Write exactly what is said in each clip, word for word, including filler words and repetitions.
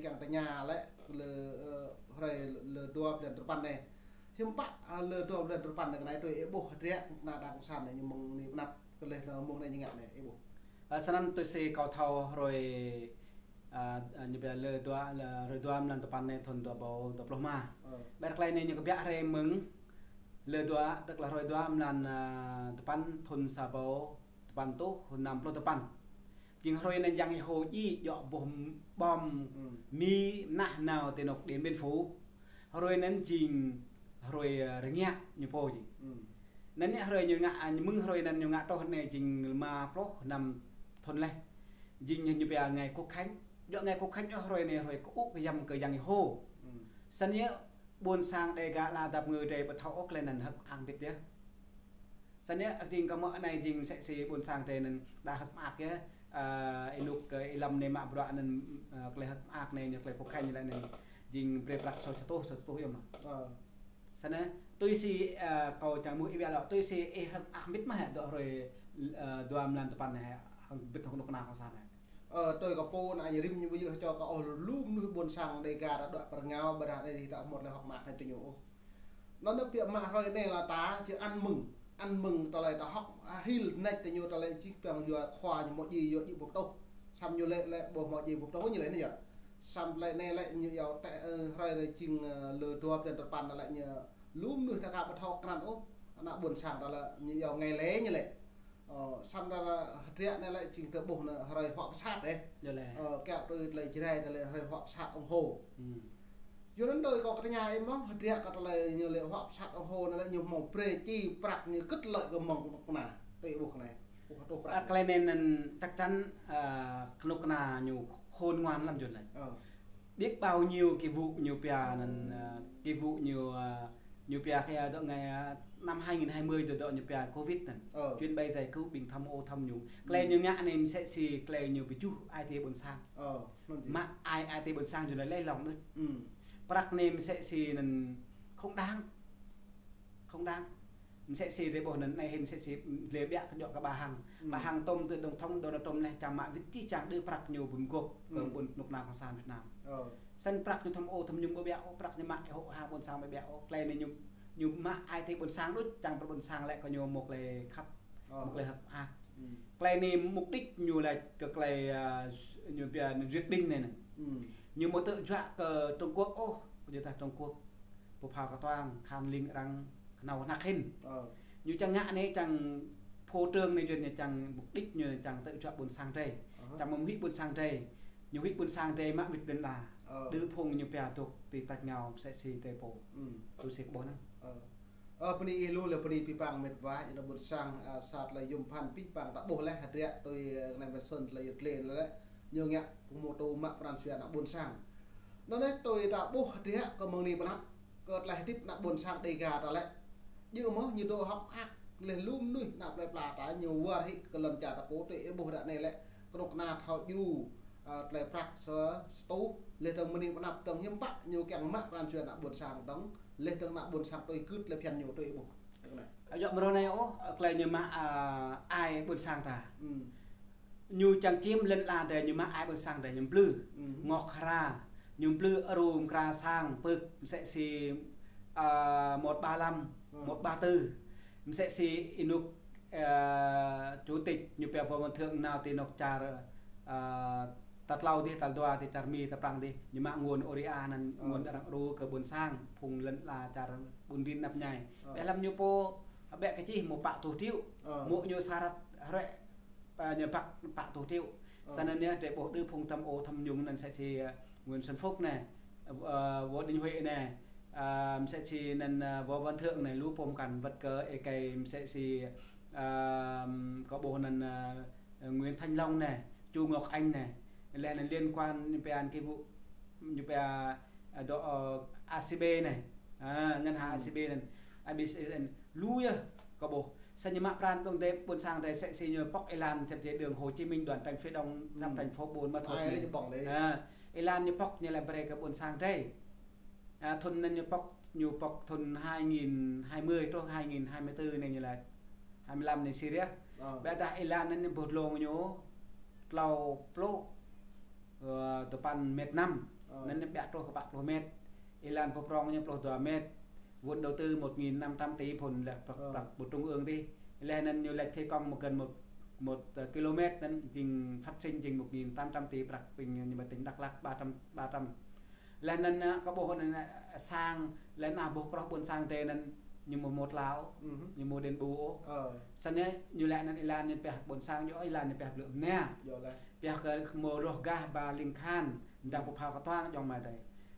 Kiăng tơña lĕ lơ, ơ, hrơi lơ dua blan tơpăn anai. Hiư̆m pă, ơ, lơ dua blan tơpăn anai tui ih ƀuh hơdră kơnuk kơna đảng cộng sản anai ñu mơ̆ng anai pơanăp kơ leh lơ mơ̆ng anai ñu ngă anai ih ƀuh. Ơ, snăn tui si kâo thâo hrơi, ơ, ơ, ñu pia lơ dua, lơ hrơi dua blan tơpăn anai thŭn dua rơbâo dua pluh rơma. Ơ. Ƀiădah tơlơi anai ñu kơ biă hrơi mơ̆ng lơ dua, tức là hrơi dua blan, ơ, tơpăn thŭn sa rơbâo tơpăn rơtuh năm pluh tơpăn. Jing hrơi anŭn Yang Yêhô djai djŏ boh bom, hmm, Mi mơnah nao ti anŏ Điện Biên Phủ. Hrơi anŭn jing hrơi, ơ, rơngiă ñu pô jing. Hmm. Anŭn yơh hrơi ñu ngă, mơ̆ng hrơi anŭn ñu ngă truh anai jing rơma pluh năm thŭn leh. Jing ñu pia ngày Quốc khánh. Djŏ ngày Quốc khánh yơh hrơi anai hrơi kơŭ kơyăm kơ Yang Yêhô. Hmm. Snăn yơh ƀuôn sang Đêga ala dăp ngơ drei ƀu thâo ôh tơlơi anŭn hơ̆k mơak mbĭt yơh. Snăn yơh, jing kơ mơ̆ anai jing msĕ si ƀuôn sang drei anŭn đa hơ̆k mơak yơh. Ơ, ih nŭk, ơ, ih lăm anai mă bruă anŭn, ơ, tơlơi hơ̆k mơak anai ñu tơlơi Quốc khánh lĕ anai. Jing brơi prăk sa rơtuh, sa rơtuh yơh mơ̆. Ơ. Snăn, tui si, ơ, kâo čang ƀuh ih biă lŏ, tui si ih hơ̆k mơak mbĭt mơ̆ hă dŏ hrơi, ơ, dua blan tơpăn anai hă, hăng mbĭt hăng kơnuk kơna cộng sản hă. Ơ, tui kâo pô anai ñu rĭm ñu ƀu djơ̆ čô kâo ôh lu mơnuih ƀuôn sang Đêga đa dŏ pơ rơngiao ƀiădah anai ih ta hmâo tơlơi hơ̆k mơak hăng tui ñu ôh. Anŭn anŭn biă mă hrơi anai lĕ ta či ăn mừng, ăn mừng tơlơi ta hơ̆k, a, hil nač tơ ñu tơlơi čih păng yua khua ñu hmâo djai yua djai boh pơtuh. Samơ̆ ñu lĕ lĕ ƀu hmâo djai boh pơtuh ñu lĕ anai yơh. Samơ̆ tơlơi anai lĕ ñu yua tơ, ơ, hrơi anai jing, ơ, lơ dua blan tơpăn anai lĕ ñu lu mơnuih ta ka ƀu thâo krăn ôh. Ană ƀuôn sang ta lĕ ñu yua ngày lễ ñu lĕ. Ơ, samơ̆ ta hơdră anai lĕ jing tơ ƀuh anai hrơi huă pơsat ih. Yơh lĕ. Ơ, kiăo tui tơlơi Jrai anai lĕ hrơi huă pơsat ông Hồ. Hmm. Yua anŭn tui kâo kơ tơña ih mơ̆ hơdră kơ tơlơi ñu lĕ huă pơsat ông Hồ anai lĕ ñu hmâo brơi či prăk ñu kơt lơi kơ mơ̆ng kơnuk kơna. Tui ih ƀuh kơ anai. Ƀuh kơ tơlơi prăk. Ơ, tơlơi anai anŭn chắc chắn, ơ, kơnuk kơna ñu khôn ngoan lăm yơh lĕ. Ơ. Biết bao nhiêu cái vụ ñu pia anŭn, ơ, cái vụ ñu, ơ, ñu pia kơ dŏ ngày, ơ, năm hai nghìn hai mươi dŏ dŏ ñu pia Covid anŭn. Ơ. Chuyến bay giải cứu bình thăm ô tham nhũng. Tơlơi ñu ngă anai msĕ si tơlơi ñu pơjuh ai tiê ƀuôn sang. Ơ, anŭn jing. Mă ai, ai tiê ƀuôn sang jing lĕ lŏng đôč. Ơ. Prăk anai msĕ si anŭn không đáng. Không đáng. Msĕ si drei ƀuh anŭn anai hĭn msĕ si lĕ biă kơ djŏ kơ bà Hằng. Ơ. Bà Hằng tôm tơ tổng thống Donald Trump anai čang mă wĭt čih čang đơ prăk ñu ƀu mgop kơ, ơ, ƀuôn kơnuk kơna cộng sản Việt Nam. Ơ. Snăn prăk ñu tham ô tham nhũng ƀu biă ôh, prăk ñu mă ih hŏk ha ƀuôn sang ƀu biă ôh. Tơlơi anai ñu, ñu mă ai tiê ƀuôn sang đôč, čang prăk ƀuôn sang lĕ kơ ñu hmâo tơlơi khăp, ơ, hmâo tơlơi hơ̆k mơak. Ơ. Tơlơi anai mục đích ñu lĕ kơ tơlơi, ơ, ñu pia anŭn duyệt binh anai anŭn. Ơ. Ñu ƀu tŭ juă kơ Trung Quốc ôh, kơ jơtah Trung Quốc. Pơphao kơtuang, khăn ling arăng kơnâo hơnăk hĭn. Ơ. Ñu čang ngă anai čang phô trương anai yua ñu čang mục đích ñu čang tŭ juă ƀuôn sang drei. Ơ. Čang mơ̆ng huĭ ƀuôn sang drei. Ñu huĭ ƀuôn sang drei mă wĭt lŏn ala. Ơ. Đơ phung ñu pia dŏ ti tač rơngiao msĕ si drei pô. Ơ. Tui si kâo ƀuh anŭn. Ơ. Ơ, bơni ih lu lĕ bơni abih bang mĕt wa, ih ană ƀuôn sang, ơ, sa tơlơi yôm pơphan abih bang ta ƀuh leh hơdră tui, ơ, anai mơ̆ snăn tơlơi yơh tlen leh lĕ. Ñu ngă pơmôtô mă pran jua ană ƀuôn sang. Anŭn anai tui ta ƀuh hơdră kơ mơ̆ng anai pơanăp kơ tơlơi hơdip ană ƀuôn sang Đêga ta lĕ. Djơ̆ mơ̆ ñu dŏ hơ̆k mơak leh lu mơnuih ană plơi pla ta ñu wơr hĭ kơ lŏn čar ta pô tui ih ƀuh ră anai lĕ kơnuk kơna thâo djru, ơ, tơlơi prăk sa rơtuh leh dơ̆ng mơ̆ng anai pơanăp dơ̆ng hiư̆m pă ñu kiăng mă pran jua ană ƀuôn sang dơ̆ng leh dơ̆ng ană ƀuôn sang tui gưt leh phiăn ñu tui ih ƀuh. Anŭn anai. Ơ, djŏ mrô anai ôh, ơ, tơlơi ñu mă, ơ, ai ƀuôn sang ta. Ơ. Ñu čang čiêm lŏn ala drei ñu mă ai ƀuôn sang drei ñu mplư. Ơ. Ngŏk hra, ñu mplư aru mkra sang pơ̆k msĕ si, ơ, một ba lăm, ơ, một ba tư. Msĕ si ih nŭk, ơ, chủ tịch ñu pia Võ Văn Thưởng nao ti anŏ čar, ơ, tal tlâo dih, tal dua dih, čar Mi, tal prăng dih. Ñu mă nguồn ôria anŭn, ơ, nguồn arăng aru kơ ƀuôn sang, phung lŏn ala čar ƀun rin anăp mơñai. Ơ. Ƀiă lăm ñu pô, ƀiă kơ čih mơ̆ pă rơtuh triệu. Ơ. Mơ̆ ñu sarat hrĕ ơ, ñu pă, pă rơtuh triệu. Ơ. Snăn anai drei ƀuh đơ phung tham ô tham nhũng anŭn msĕ si, ơ, Nguyễn Xuân Phúc anai, ơ, Vương Đình Huệ anai, ơ, msĕ si anŭn, ơ, Võ Văn Thưởng anai, lu pô mkăn wăt kơ êkei msĕ si, ơ, kâo ƀuh anŭn, ơ, Nguyễn Thanh Long anai, Chu Ngọc Anh anai, leh anŭn liên quan ñu pia anŭn cái vụ, ñu pia, ơ, dŏ, ơ, A C B anai, ơ, ngân hàng, ơ, A C B anŭn, A B C anŭn, lu yơh kâo ƀuh. Snăn ñu mă pran dơ̆ng dêh ƀuôn sang drei msĕ si ñu pŏk êlan theo dây đường Hồ Chí Minh đoạn tránh phía đông, ơ, năm thành phố Buôn Ma Thuột anai. Ơ, êlan ñu pŏk ñu lĕ brơi kơ ƀuôn sang drei. Ơ, thŭn anŭn ñu pŏk, ñu pŏk thŭn hai nghìn hai mươi truh hai nghìn hai mươi tư anai ñu lĕ hai mươi lăm anai sir yơh. Ơ. Ƀiădah êlan anŭn ñu ƀuh dlông ñu tlâo pluh, ơ, dua păn mét năm. Anŭn ñu ƀiă truh kơ pă pluh mét. Êlan pơprong ñu pluh dua mét. Vốn đầu tư một nghìn năm trăm tỷ phun lĕ prăk, prăk ƀu trung ương tih. Laih anŭn ñu lĕ thi công một gần một, một, ờ, kilômet anŭn jing phát sinh jing một nghìn tám trăm tỷ prăk ƀing ñu ƀơi tỉnh Đắk Lắk ba trăm, ba trăm. Laih anŭn, ơ, kơ ƀuh anŭn, ơ, sang, laih anŭn ƀuh kroh ƀôn sang drơi anŭn ñu mơ̆ mŭt hlâo, ñu mơ̆ đền bù ôh. Snăn ñu lĕ anŭn êlan ñu pioh ƀôn sang ñu ôh, êlan ñu pioh blư̆ mnia. Pioh kơ mơ̆ roh gah ba ling khan, dăng pơphao kơtuang jŏng mă tơi.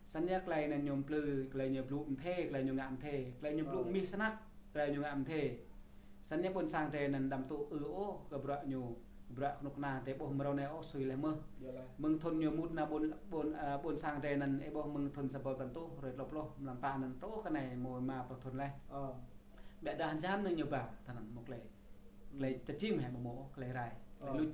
Snăn tơlơi anŭn ñu plư, tơlơi ñu blŭ mơ̆ thê, tơlơi ñu ngă mơ̆ thê, tơlơi ñu blŭ mih snăk, tơlơi ñu ngă mơ̆ thê. Snăn ƀôn sang drơi anŭn đăm tŭ ư ôh kơ bruă ñu, bruă kơnuk kơna drơi ƀuh mrâo anai ôh sui laih mơ̆. Mơ̆ng thŭn ñu mŭt nao ƀôn, ƀôn, ơ, ƀôn sang drơi anŭn ih ƀuh mơ̆ng thŭn sa ƀâo tăn tuh, hrơi klâo pluh, mlam pă anŭn truh kơ anai mơ̆ ma pluh thŭn laih. Ƀiădah jăm anŭn ñu ba, tơnăn mơ̆ tơlơi. Tơlơi tơčim hĕ mơ̆ mơ̆, tơlơi rai, tơlơi luč.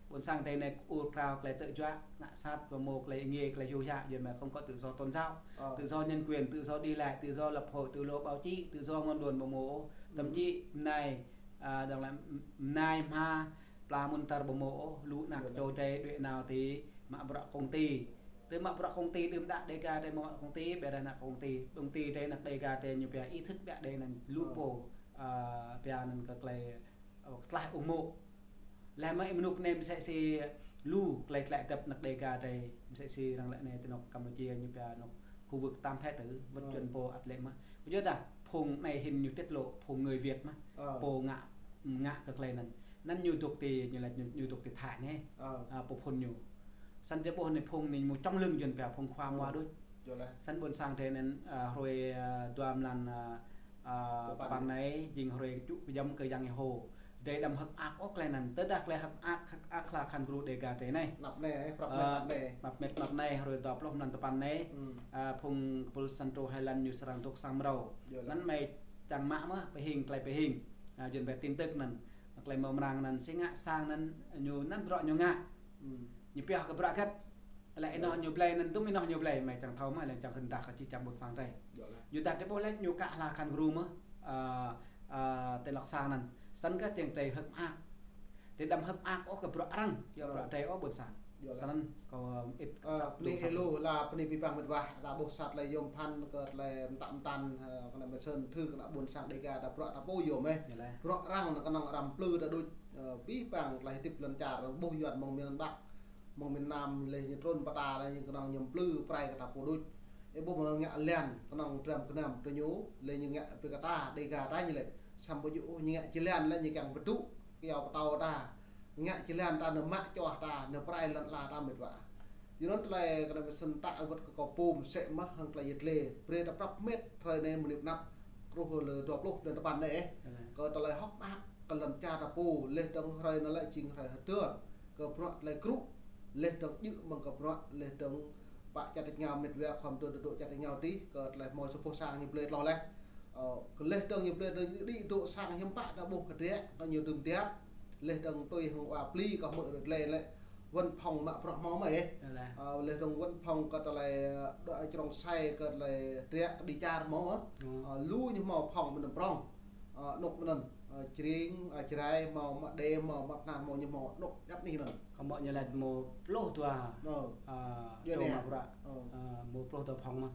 Ƀôn sang drơi anai ur krao tơlơi tơjuă, ngă sat, mơ̆ mơ̆ tơlơi êngiê, tơlơi hyu hia, yua mơ̆ không có tự do tôn giáo, tự do nhân quyền, tự do đi lại, tự do lập hội, tự do báo chí, tự do ngôn luận mơ̆ mơ̆. Thậm chí anai, ơ, dăng lĕ anai mơ̆ pla mŭn tar mơ̆ mơ̆, lu ană čô drơi đuaĭ nao ti mă bruă công ty. Tơ mă bruă công ty đưm đă Đêga drơi mă bruă công ty, ƀiădah ană công ty, công ty drơi ană Đêga drơi ñu pioh ý thức ƀiă drơi anŭn lu pô, ơ, pioh anŭn kơ tơlơi, ơ, tlaih ung mô̆. Laih mơ̆ ih mơnŭk anai mơsĕ si lu tơlơi tlaih dăp ană Đêga drơi, mơsĕ si arăng lĕ anai ti anŏ Campuchia ñu pioh anŏ khu vực tam thái tử, wơ̆t čuăn pô ăt lĕ mơ̆. Yua dah phung anai hĭn ñu tiết lộ phung người Việt mơ̆. Pô ngă, ngă kơ tơlơi anŭn. Anŭn ñu dŏ ti, ñu lĕ ñu, ñu dŏ ti Thái anai. Ơ, pô phun ñu. Snăn drơi ƀuh anai phung anai mơ̆ čŏng lưng yuăn pioh phung khua mua đôč. Snăn ƀôn sang drơi anŭn, ơ, hrơi, ơ, dua mlan, ơ, ơ, tơpăn anai, jing hrơi čŭ kơjăm kơ Yang Yêhô. Drơi đăm hơ̆k mơak ôh tơlơi anŭn. Tơdah tơlơi hơ̆k mơak, hơ̆k mơak hla khăn gru Đêga drơi anai. Anăp anai, ơ, prăp mĕt anăp anai. Anăp mĕt anăp anai, hrơi dua pluh mlan tơpăn anai. Ơ, phung kơpul Central Highland ñu srăng dŏ sang mrâo. Anŭn mơi čang mă mơ̆, pơhing, tơlơi pơhing. Ơ, yuăn pioh tin tức anŭn. Tơlơi mơ̆ mrang anŭn, si ngă sang anŭn, ñu anŭn bruă ñu ngă. Ñu pioh kơ bruă găt. Lĕ ih anŏ ñu blơi anŭn, dŭm ih anŏ ñu blơi, mơi čang thâo mơ̆, lĕ čang hơndah kơ čih čang ƀôn sang drơi. Yua dah drơi ƀuh lĕ ñu kă hla khăn gru mơ̆, ơ, ơ, ti anŏ sang anŭn. Snăn kơ tơlơi drơi hơ̆k mơak. Drơi đăm hơ̆k mơak ôh kơ bruă arăng, yua bruă drơi ôh ƀôn sang. Snăn kơ ih kơ săp bơni lu, la bơni abih bang mĕt wa, dah ƀuh sa tơlơi yôm phăn kơ tơlơi mơtă mơtăn, ơ, kơ ană mơsĕn thư kơ ană ƀôn sang Đêga, dah bruă ta pô yôm ih. Bruă arăng anŭn kơnơ̆ng arăng plư dah đôč, ơ, abih bang tơlơi hơdip lŏn čar, ƀuh yuăn mơ̆ng miền Bắc, mơ̆ng miền Nam, lĕ ñu trŭn pơtă, lĕ ñu kơnơ̆ng ñu plư prai kơ ta pô đôč. Ih ƀuh mơ̆ ngă liăn, kơnơ̆ng dram gơnam tơ ñu, lĕ ñu ngă pơkă ta, Đêga ta ñu lĕ. Samơ̆ ƀu djơ̆ ôh, ñu ngă či liăn lĕ ñu kiăng pơdŭ, kiăng pơtâo ta. Ngă či liăn ta nao mă čoh ta, nao prai lŏn ala ta mĕt wa. Yua anŭn tơlơi kơ ană mơsĕn ta wơ̆t kơ kâo pô mơsĕ mơ̆ hăng tơlơi yet lĕ. Brơi ta prăp mĕt hrơi anai mơnit anăp, truh lơ dua pluh blan tơpăn anai ih. Kơ tơlơi hơ̆k mơak, kơ lŏn čar ta pô, laih dơ̆ng hrơi anŭn lĕ jing hrơi hơdơr. Kơ bruă tơlơi krŭ, laih dơ̆ng djơ̆ mơ̆ng kơ bruă, laih dơ̆ng pă čar tač rơngiao mĕt wa khŏm tơdŏ čar tač rơngiao tih, kơ tơlơi hmâo sa boh sang ñu blơi tloh laih. Ơ, kơ laih dơ̆ng ñu blơi dơ̆ng đĭ dŏ sang hiư̆m pă ta ƀuh kơdră, kơ ñu dŭm diăp. Laih dơ̆ng tui hăng wa pli kơ hmư̆ rơtlê lĕ văn phòng mă bruă hmâo mơ̆ ih. Ơ, laih dơ̆ng văn phòng kơ tơlơi, ơ, dŏ črông sai kơ tơlơi dră kơ đi čar hmâo mơ̆. Ơ, lu ñu hmâo phòng mơnăm prong. Ơ, anŏ mơnăm, ơ, Jring, ơ, Jrai, hmâo mă Đê, hmâo mă Tơnăn, hmâo ñu hmâo anŏ djăp anih anŭn. Kơ mă ñu lĕ hmâo pluh dua, ơ, yua anai mă bruă, ơ, hmâo pluh dua phòng mơ̆.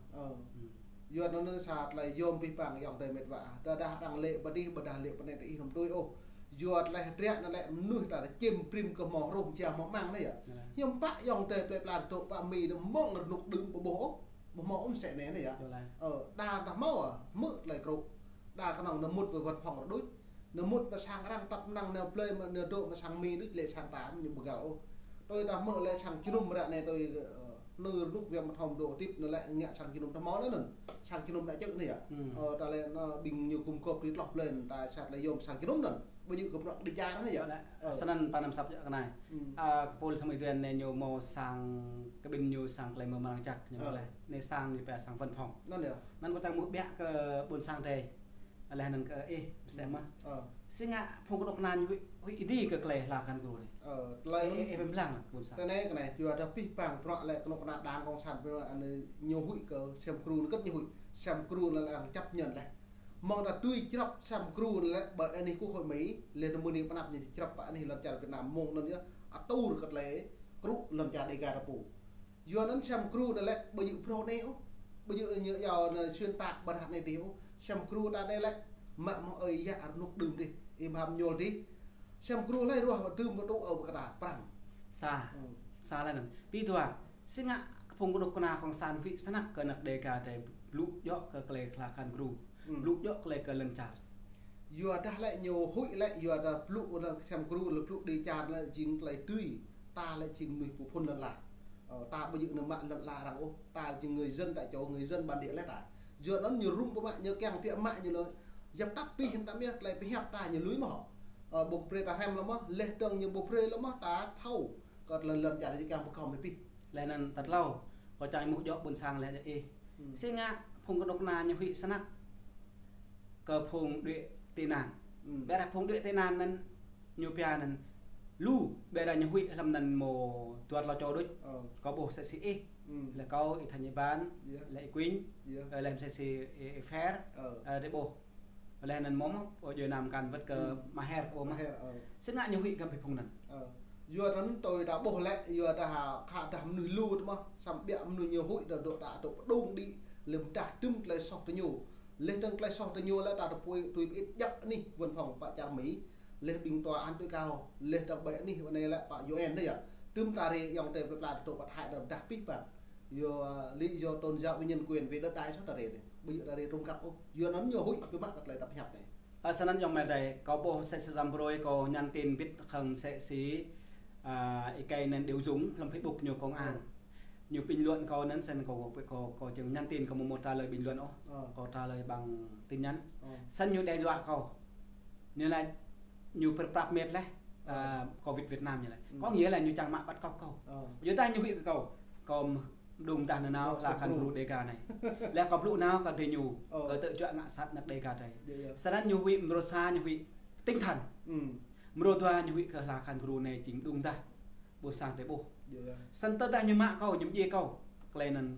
Yua anŭn sa tơlơi yôm abih bang ayŏng adơi mĕt wa. Tơdah arăng lĕ pơ adih, ƀôdah lĕ pơ anai tơ ih anăm tui ôh. Yua tơlơi dră anŭn lĕ mơnuih ta čim prim kơ hmâo hruh mơčia hmâo mơ̆ng anai yơh. Hiư̆m pă ayŏng adơi plơi pla dŏ pă Mi anŭn mơ̆ng rơnŭk đưm ƀu ƀuh ôh. Ƀu hmâo ôh mơsĕ anai anai yơh. Ơ, đa ta hmâo, ơ, hmư̆ tơlơi krŭ. Đa kơnơ̆ng nao mŭt pơ văn phòng ră đôč. Nao mŭt pơ sang arăng tăp năng nao blơi mă nao dŏ mă sang Mi đôč lĕ sang ta ñu ƀu găl ôh. Tui ta hmư̆ lĕ sang jơnum ră anai tui, ơ, nư rơnŭk wơ̆t mơ̆ thâo dŏ tip anŭn lĕ ngă sang jơnum ta hmâo anŭn. Sang jơnum ană čư̆ anai yơh. Ơ, ta lĕ anŭn ƀing ñu gum gôp tui tloh blơi anŭn ta sa tơlơi yôm sang jơnum anŭn. Ƀu djơ̆ kơ bruă đi čar anai yơh. Ơ, snăn pă anăm săp yơh kơ anai. Ơ, kơ pôl samơ̆ ih duen anai ñu hmâo sang kơ ƀing ñu sang tơlơi mơ̆ mrang jăk ñu lĕ. Anai sang ñu pioh sang văn phòng. Anŭn yơh. Anŭn kâo čang hmư̆ ƀiă kơ ƀôn sang drơi. Laih anŭn kơ ih, mơsĕ mơ̆. Ơ. Si ngă phung kơnuk kơna ñu huĭ, huĭ ih đĭ kơ tơlơi hla khăn gru anai. Ơ, tơlơi ih, ih pơblang lăng ƀôn sang. Tơ anai kơ anai, yua dah abih bang bruă lĕ kơnuk kơna Đảng Cộng sản Việt Nam anai ñu huĭ kơ sem gru anai kơ̆t ñu huĭ. Sem gru anai lĕ arăng chấp nhận laih. Mơ̆ng ta tui črăp sem gru anai lĕ ƀơi anih Quốc hội Mỹ, laih anŭn mơ̆ng anai pơ anăp ñu črăp pơ anih lŏn čar Việt Nam mơ̆ng anŭn yơh atur kơ tơlơi krŭ lŏn čar Đêga ta pô. Yua anŭn sem gru anai lĕ, ƀu djơ̆ brô anai ôh. Ƀu djơ̆ ñu yua anai xuyên tạc ƀơi anai dih ôh. Sem gru ta anai lĕ, mă mơ̆ng ơi yă rơnŭk đưm dih, ih ƀăm ñuôl dih. Sem gru lĕ ruah đưm ƀu tŭ ôh ƀơi kơ ta, prăng. Sa. Hmm. Sa lĕ anŭn. Pi dua, si ngă kơ phung kơnuk kơna kông san huĭ snăk kơ anăk Đêga drei blŭ djơ̆ kơ tơlơi hla khan gru. Hmm. Blŭ djơ̆ tơlơi kơ lŏn čar. Yua dah lĕ ñu huĭ lĕ, yua dah blŭ lĕ sem gru lĕ blŭ dêh čar lĕ jing tơlơi tui. Ta lĕ jing mơnuih pơphun lŏn ala. Ơ, ta ƀu djơ̆ nao mă lŏn ala arăng ôh. Ta jing người dân tại chỗ, người dân bản địa lĕ ta. Yua anŭn ñu rŭng pơmă, ñu kiăng biă mă ñu lĕ djăp tăt pih hăng ta mơ̆, tơlơi pơhiăp ta ñu lui mơ̆. Ơ, ƀu brơi ta hrăm lŏ mơ̆, leh dơ̆ng ñu ƀu brơi lŏ mơ̆, ta thâo. Kơ tơlơi lŏn čar ñu kiăng pơkŏm pih. Leh anŭn tal klâo, kâo čang êmuh djơ̆ ƀôn sang leh djơ̆ ih. Hmm. Si ngă phung kơnuk kơna ñu huĭ snăk kơ phung đuaĭ tị nạn. Hmm. Ƀiădah phung đuaĭ tị nạn anŭn ñu pia anŭn lu, ƀiădah ñu huĭ hlăm anŭn mơ̆ dua klâo čô đôč. Ơ. Kâo ƀuh msĕ si ih. Hmm. Leh kâo, ih Thanh Yban, yơh, leh ih Quynh, yơh, ơ, leh msĕ si ih, ih Fer, ơ, ơ, drei ƀuh. Leh anŭn mơ̆, ơ, djuai ania kăn wơ̆t kơ, hmm, Maher kâo ƀuh mơ̆. Maher, ơ. Si ngă ñu huĭ kơ phung anŭn. Ơ. Yua anŭn tui ta ƀuh lĕ, yua dah khă dah mơnuih lu tơ mơ̆, samơ̆ ƀiă mơnuih ñu huĭ dah dŏ ta dŏ pơdŏng đĭ, leh dah tŭm tơlơi soh tơ ñu. Leh dơ̆ng tơlơi soh tơ ñu lĕ ta tơpui tui pơit djăp anih văn phòng pă čar Mi. Leh ƀing tòa án tối cao, leh dơ̆ng ƀơi anih anai lĕ pă U N dih yơh. Tŭm ta rê ayŏng adơi plơi pla dŏ pơ Thái dah dah pih pă. Yua lý do tôn giáo với nhân quyền vì đất đai soh ta rê dih. Ƀu djơ̆ ta rê trông cắp ôh. Yua anŭn ñu huĭ pơmă kơ tơlơi ta pơhiăp anai. Ơ, snăn ayŏng amai adơi, kâo ƀuh msĕ si dăm brơi kâo nhắn tin bit khăng msĕ si, ơ, ih kei anŭn Điêu Dũng hlăm Facebook ñu công an. Ơ. Ñu bình luận kâo anŭn snăn kâo, kâo, kâo čang nhắn tin kâo mơ̆ mơ̆ trả lời bình luận ôh. Ơ. Kâo trả lời bằng tin nhắn. Ơ. Snăn ñu đe dọa kâo. Ñu laĭ ñu prăp mĕt leh, ơ, ơ, Covid Việt Nam ñu laĭ. Ừ. Có nghĩa là ñu čang mă bắt cóc kâo. Ơ. Yua dah ñu huĭ kơ kâo. Kâo mơ̆ đŭng dah nanao, ơ, hla khan gru Đêga anai. Leh kâo blŭ nao kơ dih ñu, ơ, kơ tơčuă ngă sat anăk Đêga drei. Yơh, yơh. Snăn ñu huĭ mrô sa ñu huĭ tinh thần. Ừ. Mrô dua ñu huĭ kơ hla khan gru anai jing đŭng dah. Ƀôn sang drei ƀuh. Yơh, yơh. Snăn tơdah ñu mă kâo, ñu mdjiê kâo. Tơlơi anŭn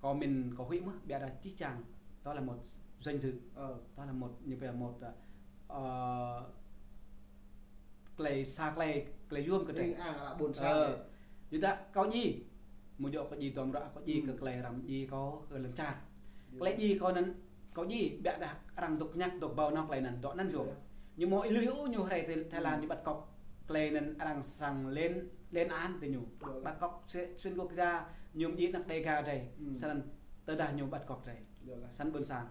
kâo mĭn kâo huĭ mơ̆, ƀiădah čih čang. Đó là một danh dự. Ơ. Đó là một, như vậy là một, ơ, tơlơi sa tơlơi, tơlơi yuôm kơ drei. Ring ang arăng ƀôn sang. Ơ. Yua dah kâo djai. Mơ̆ djơ̆ kâo djai tơm ră kâo djai kơ, hmm, tơlơi arăng djai kâo kơ lŏn čar. Yơh. Tơlơi djai kâo anŭn, kâo djai, ƀiădah arăng dŏ ñăk dŏ ƀâo nao tơlơi anŭn, dŏ anŭn yơh. Yơh. Ñu mơ̆ ih lui ôh ñu hrơi Thái Lan, hmm, ñu bắt cóc. Tơlơi anŭn arăng srăng lên, lên án tơ ñu. Yơh. Bắt cóc xuyên, xuyên quốc gia, ñu mdjiê anăk Đêga drei. Hmm. Snăn tơdah ñu bắt cóc drei. Yơh lah. Snăn ƀôn sang.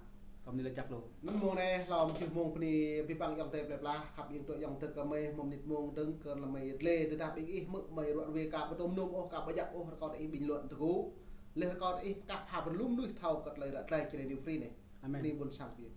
Kâo mơ̆ lĕ čăk lu. Anŭn mông anai, hlâo mơ̆ čih mông bơni abih bang ayŏng adơi plơi pla, khăp ing tui ayŏng tơk kơ mơi, mơ̆ mơnit mông dơ̆ng kơ lăm mơi dlê, tơdah ƀing ih hmư̆ mơi ruă ruai ka ƀu tŭ mơnum ôh, ka ƀu djăp ôh, rơkâo ih bình luận tơgŭ. Leh rơkâo ih pơkă pha pơrơlum mơnuih thâo kơ tơlơi ră tơlơi čơrê New Free anai. Amen. Bơni ƀôn sang biă.